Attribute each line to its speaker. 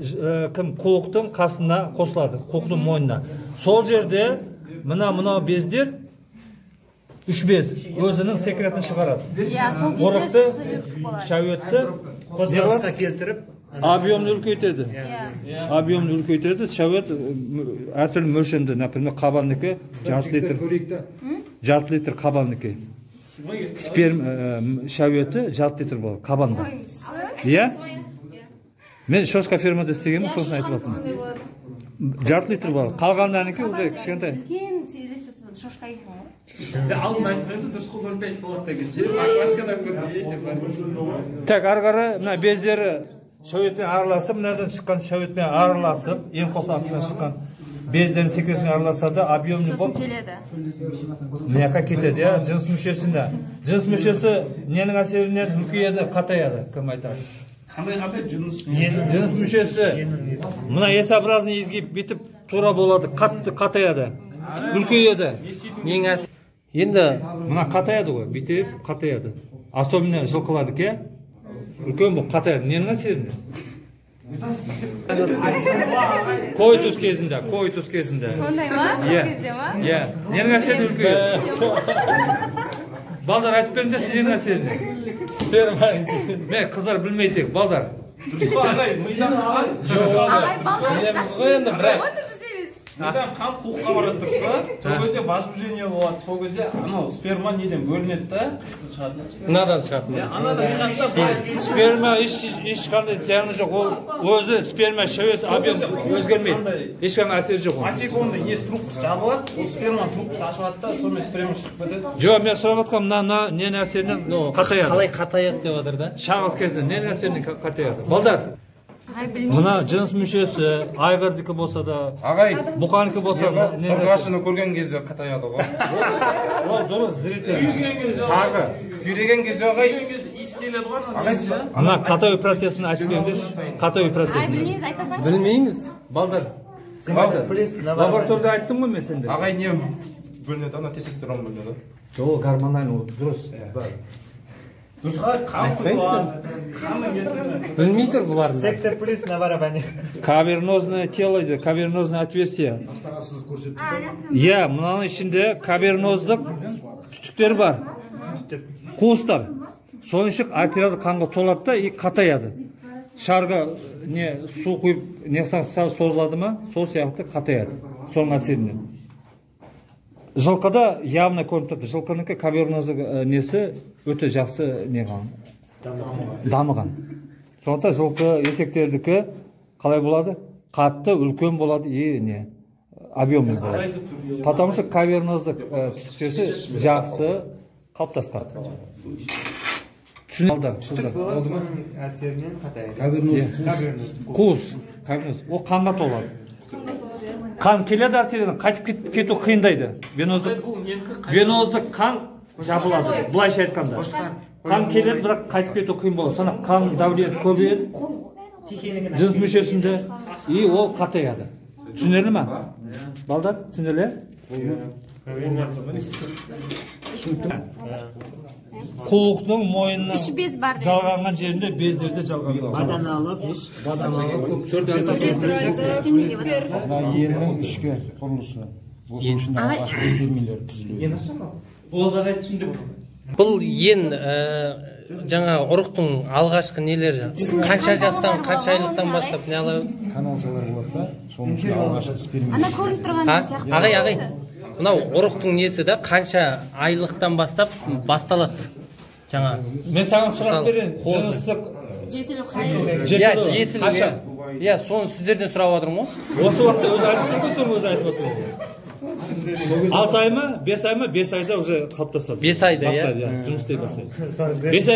Speaker 1: Кім, қуықтың қасына қосылады, қуықтың мойнына. Сол жерде мынау бездер, үш без өзінің секретін шығарады.
Speaker 2: Иә, сол кезде
Speaker 1: Ұрықты,
Speaker 2: сұйық болады.
Speaker 1: Шәуетті
Speaker 3: Қозғалысқа келтіріп,
Speaker 1: объемын үлкейтеді. Объемын үлкейтеді. Шәует әртүрлі мөлшерде, например, қабанікі жарты литр,
Speaker 4: Көрейік та.
Speaker 1: жарты литр қабанікі. Сперм шәуеті жарты литр болады қабанға. Иә? Мен шошқа фермада істегенмін, сосын айтып жатырмын.
Speaker 2: Сондай болады.
Speaker 1: Жарты литр болады. Қалғандарынікі уже кішкентай.
Speaker 2: Үлкен елестетіп, шошқа екен ғой.
Speaker 5: Алдын айтып еді, дұрыс қой, 0,5 болады деген ше. Баклажкадан көрдім.
Speaker 1: Так, ары қарай мына бездері шәуетпен араласып, мынадан шыққан шәуетпен араласып, ең қосалқысынан шыққан бездердің секретімен араласады, объемный
Speaker 2: Сосын
Speaker 1: болып
Speaker 2: келеді.
Speaker 1: Мына жаққа кетеді, иә, жыныс мүшесіне. Жыныс мүшесі ненің әсерінен үлкейеді, қатаяды, кім айтады?
Speaker 5: Қандай жыныс?
Speaker 1: Жыныс мүшесі мына S-образный изгиб, бүйтіп тура болады, қатты қатаяды, үлкейеді.
Speaker 6: Нең енді?
Speaker 1: Мына қатаяды ғой, бүйтіп қатаяды. Особенно жылқылардікі, иә? Үлкен болып қатаяды. Ненің әсерінен? Койтус кезінде, койтус кезінде.
Speaker 2: Сондай ма? Сол
Speaker 1: Иә.
Speaker 2: кезде ма?
Speaker 1: Иә. Ненің әсерінен үлкейеді? Балдар, айтып беріңдерші, ненің әсерінен?
Speaker 6: Сперма.
Speaker 1: Мен қыздар білмейді тек, балдар.
Speaker 5: Дұрыс қой, ағай, мидан қан.
Speaker 2: Ағай, балдар
Speaker 6: Білеміз ғой енді, бірақ
Speaker 2: отыр, біз емес.
Speaker 5: Мидан қан қуыққа барады, дұрыс па? Сол кезде возбуждение болады. Сол кезде анау сперма неден бөлінеді да, шығады.
Speaker 6: Мынадан шығады.
Speaker 5: Иә, анадан шығады да, былай.
Speaker 1: Сперма ешқандай зияны жоқ. Ол өзі сперма шәует объем өзгермейді. Ешқандай әсері жоқ оның.
Speaker 5: Мочегонный несі, трубкасы жабылады, ол сперма трубкасы ашылады да, сонымен сперма шығып кетеді.
Speaker 1: Жоқ, мен сұрап жатқаным, мына ненің әсерінен қатаяды?
Speaker 6: Қалай қатаяды деп жатыр да.
Speaker 1: Шағылыс кезінде ненің әсерінен қатаяды? Балдар,
Speaker 2: Ағай, білмейміз.
Speaker 1: Мына жыныс мүшесі айғырдікі болса да,
Speaker 4: Ағай,
Speaker 1: бұқанікі болса да, ненің әсері-
Speaker 4: ұрғашыны көрген кезде қатаяды ғой.
Speaker 1: Ол дұрыс, зритель. Тағы.
Speaker 4: Күйреген кезде, ағай.
Speaker 5: Күйген кезде иіс келеді ғой ана.
Speaker 4: Ағай, сіз
Speaker 1: Мына қатаю процесін айтып беріңдерші. Қатаю
Speaker 2: Ағай,
Speaker 1: процесін.
Speaker 2: білмейміз, айта салыңызшы.
Speaker 6: Білмейміз.
Speaker 1: Балдар, кім айтады?
Speaker 3: Плюс на
Speaker 1: Лабораторияда айттым ғой мен сендерге.
Speaker 4: Ағай, не бөлінеді, ана тестостерон бөлінеді.
Speaker 1: Жоқ, ол гормональный, ол дұрыс.
Speaker 5: Дұрыс қой, қан құйылады. Қанның несімен.
Speaker 6: Білмей тұр бұлардың.
Speaker 3: Сектор плюс на барабане.
Speaker 1: Кавернозное тело дейді, кавернозное отверстие. Иә, мынаның ішінде каверноздық түтіктер бар. Қуыстар. Соның іші артериалды қанға толады да и қатаяды. Шарға не су құйып, не қылсаң, созылады ма, сол сияқты қатаяды. Соның әсерінен. Жылқыда явно көрініп тұрды. Жылқыныкі кавернозы несі өте жақсы не қылған, дамыған. Сондықтан жылқы есектердікі қалай болады? Қатты, үлкен болады и не объемный болады. Потому что каверноздық түтікшесі жақсы қалыптасқан. Түсіне қыздар.
Speaker 3: Болады, соның әсерінен қатаяды.
Speaker 4: Каверноз.
Speaker 1: Қуыс, каверноз. Ол қанға толады. Қан келеді артериядан, қайтып кету қиындайды. Веноздық,
Speaker 5: Бұл ненікі?
Speaker 1: веноздық қан жабылады. Былайша айтқанда. Қан келеді, бірақ қайтып кету қиын болады. Сонда қан давление көбейеді. Жыныс мүшесінде и ол қатаяды. Түсінерлі ма? Балдар, түсінерлі? Қуықтың мойнына
Speaker 2: Үш без бар деді.
Speaker 1: Жалғанған жерінде бездерде жалғанған.
Speaker 3: Баданалы.
Speaker 4: Мына еннің ішкі құрылысы. Осының ішінде алғашқы спермилер түзіледі.
Speaker 5: Ол ағай, түсіндік.
Speaker 6: Бұл ең жаңа ұрықтың алғашқы нелері қанша жастан, қанша айлықтан бастап не ала
Speaker 4: Каналшалар болады да, соның ішінде алғашқы спермилер.
Speaker 2: Ана көрініп тұрған
Speaker 6: А?
Speaker 2: сияқты.
Speaker 6: Ағай, мынау ұрықтың несі да, қанша айлықтан бастап басталады жаңа?
Speaker 1: Мен саған сұрақ
Speaker 6: Мысалы,
Speaker 1: берейін.
Speaker 6: қозы.
Speaker 1: Жыныстық
Speaker 2: Жетілу қай?
Speaker 6: Иә.
Speaker 1: жетілу
Speaker 6: Жетілу.
Speaker 1: қашан?
Speaker 6: Иә, соны сіздерден сұрап жатырмын ғой.
Speaker 1: Осы уақытта өзі айтып тұр ғой, соны өзі айтып отыр. 6 ай ма, 5 ай ма, 5 айда уже қалыптасады.
Speaker 6: 5 айда, иә?
Speaker 1: Бастайды, иә, жұмыс істей бастайды. 5 ай.